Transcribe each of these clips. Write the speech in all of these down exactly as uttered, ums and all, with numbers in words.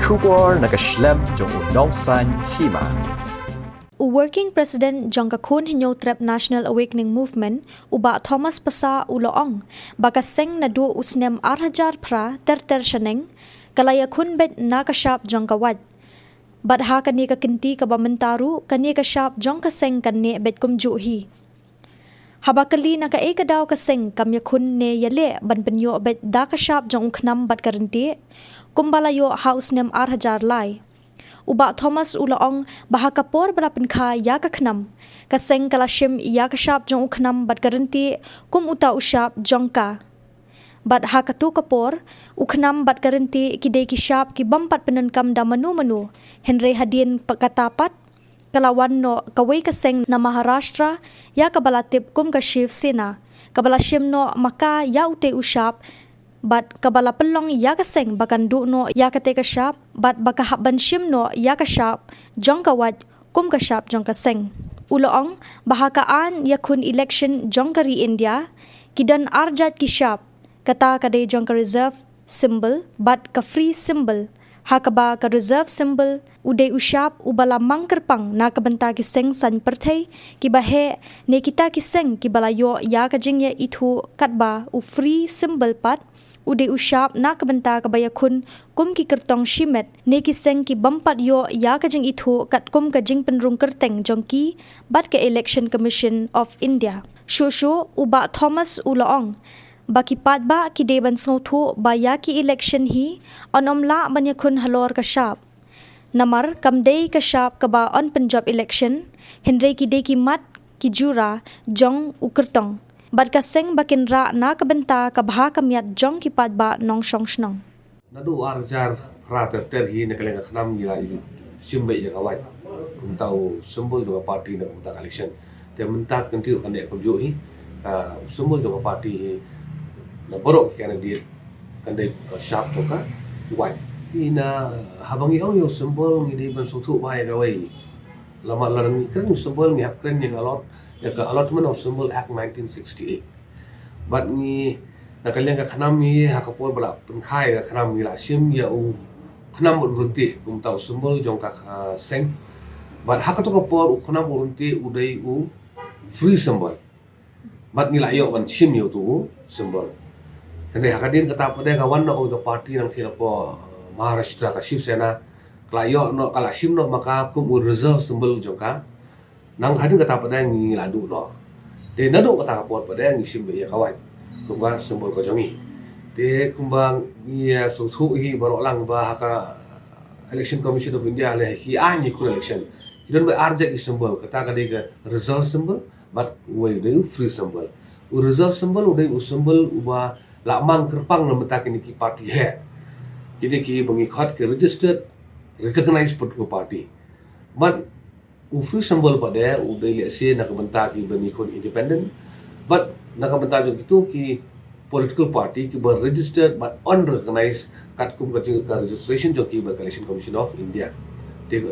Khubor na ka shlem jong u nongsaiñ hima. U Working President jong ka Khun Hynñiewtrep National Awakening Movement, u Bah Thomas Passah, u la ong ba ka seng naduh u snem ar hajar phra ter ter shaneng ka la ïakhun beit na ka shap jong ka wait. Bad ha kane ka kynti kaba mynta ruh, kane ka shap jong ka seng kan neh beit kumjuh hi. Haba kylli na kaei ka daw ka seng kam ïakhun ne ïaleh ban pynïoh beit da ka shap jong u khnam bad ka ryntih, kumba la ïoh ha u snem ar hajar lai. U Bah Thomas u la ong ba ha ka por ba la pynkha ïa ka khnam, ka seng ka la shim ïa ka shap jong u khnam bad ka ryntih kum uta u shap jong ka. Bad ha katu ka por, u khnam bad ka ryntih ki dei ki shap ki bym pat pyndonkam da mano mano, hynrei hadien pa-, kata pat, ka la wan noh kawei ka seng na Maharashtra, ïa kaba la tip kum ka Shiv Sena, kaba la shim noh ma ka ïa utei u shap, bad kaba la pynlong ïa ka seng ba kan duh noh ïa katei ka shap, bad ba ka hap ban shim noh ïa ka shap jong ka wait kum ka shap jong ka seng. U la ong ba ha ka aiñ ïakhun election jong ka ri India, ki don ar jait ki shap, kata ka dei jong ka reserve symbol bad ka free symbol, ha kaba ka reserve symbol u dei u shap uba la mang kyrpang na ka bynta ki seng saiñ pyrthei kiba heh ne kita ki seng kiba la ïoh ïa ka jingïaithuh, katba u free symbol pat u dei u shap na ka bynta kaba ïakhun kum ki kyrtong shimet ne ki seng ki bym pat ïoh ïa ka jingithuh katkum ka jingpynrung kyrteng jong ki bad ka Election Commission of India. Shuh shuh u Bah Thomas u la ong ba ki paidbah ki dei ban sngewthuh ba ïa ki election hi yn ym lah ban ïakhun halor ka shap. Namar kam dei ka shap kaba yn pynjop election, hynrei ki dei ki mat ki jura jong u kyrtong bad ka seng ba kin rah na ka bynta ka bha ka miat jong ki paidbah nongshong shnong. Naduh ar hajar phra ter ter hi na ka liang ka khnam ngi la ïa shim beit ïa ka wait kum uta u symbol jong ka party na ka bynta ka election. Te mynta ka kynti ruh kan dei kumjuh hi, ah, u symbol jong ka party hi na baroh ki candidate kan dei ka shap jong ka wait. Hi na haba ngi ong ïa u symbol ngi dei ban sngewthuh bha ïa kawei. Lama lada ngi kren u symbol ngi hap kren ïa ka allot, ïa ka Allotment of Symbol Act nineteen sixty-eight. Bad ngi na ka liang ka khnam ngi ha ka por ba la pynkha ïa ka khnam ngi la shim ïa u khnam bad u ryntih kum uta u symbol jong ka, ah, seng. Bad ha katu ka por u khnam u ryntih u dei u free symbol. Bad ngi la ïoh ban shim ïa utu u symbol. Hynrei ha ka dien kata pat de ka wan noh ka party nangta na ka, ah, Maharashtra ka Shiv Sena. Ka la ïoh noh, ka la shim noh ma ka kum u reserve symbol jong ka. Nang hadien kata pat de ngi la duh noh. Te naduh kata ka por pat de ngi shim beit ïa ka wait kum ka symbol ka jong ngi. Te kumba ngi ïa sngewthuh hi baroh lang ba ha ka Election Commission of India leh ki aiñ ïakhun election ki don beit ar jait ki symbol, kata ka dei ka reserve symbol bad uwei u dei u free symbol. U reserve symbol u dei u symbol uba la mang kyrpang na bynta kine ki party heh. Ki dei kiba ngi khot ki registered, recognized political party. Bad u free symbol pat de u dei lehse na ka bynta kiba ngi khot independent bad na ka bynta jong kitu ki political party kiba registered bad unrecognized katkum ka jing ka registration jong ki bad ka Election Commission of India. Te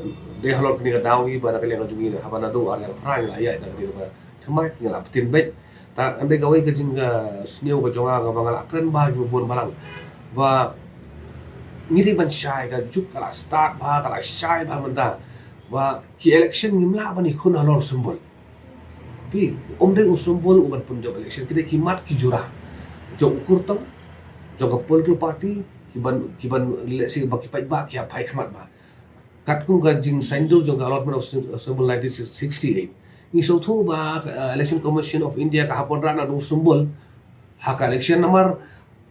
dei halor kane ka daw hi ba na ka liang ka jong ngi haba naduh ar hajar phra ngi la ïaid na kane kaba thymmai ngi la btin beit. Te ka dei kawei ka jing ka sniew ka jong nga kaba nga la kren bha kiba bun balang ba ngi dei ban shai, ka juk ka la start bha, ka la shai bha mynta. Ba ki election ngim lah ban ïakhun halor symbol. Phi, ym dei u symbol u ban pynjop election, ki dei ki mat ki jura jong u kyrtong jong ka political party, ki ban, ki ban lehse ba ki paidbah ki hap phai khmat bha. Katkum ka jingsaiñdur jong ka Allotment of Sym-, Symbol nineteen sixty-eight, ngi sngewthuh ba ka, uh, Election Commission of India ka hap wanrah naduh u symbol ha ka election namar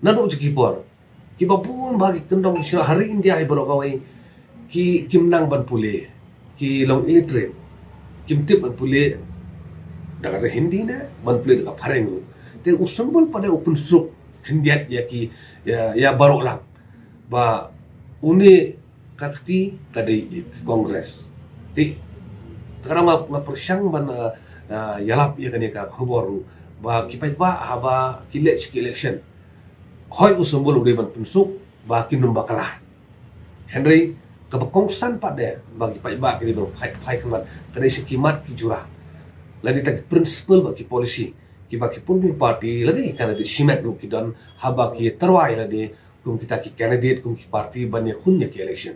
naduh jong ki por kiba bun bha ki kyndong ki shnong ha ri India hi baroh kawei ki, kim nang ban pule, ki long illiterate, kim tip ban pule da ka Hindi ne ban pule da ka phareng ruh. Te u symbol pat de u pynsuk khyndiat ïa ki, ïa, ïa baroh lang ba une ka kti ka dei ki Congress. Te, te ka dang nga, nga pyrshang ban, uh, uh, ïalap ïa kane ka khubor ruh ba ki paidbah haba ki leh ki election, hooid u symbol u dei ban pynsuk ba kin ym bakla. Hynrei kaba kongsan pat de ba ki paidbah ki dei ban phai, phai khmat, ka dei sha ki mat ki jura, lane kita ki principle bad ki policy kiba ki political party lane ki candidate shimet ruh ki don haba ki tyrwa ïa lade kum kita ki candidate, kum ki party ban ïakhun ïa ki election.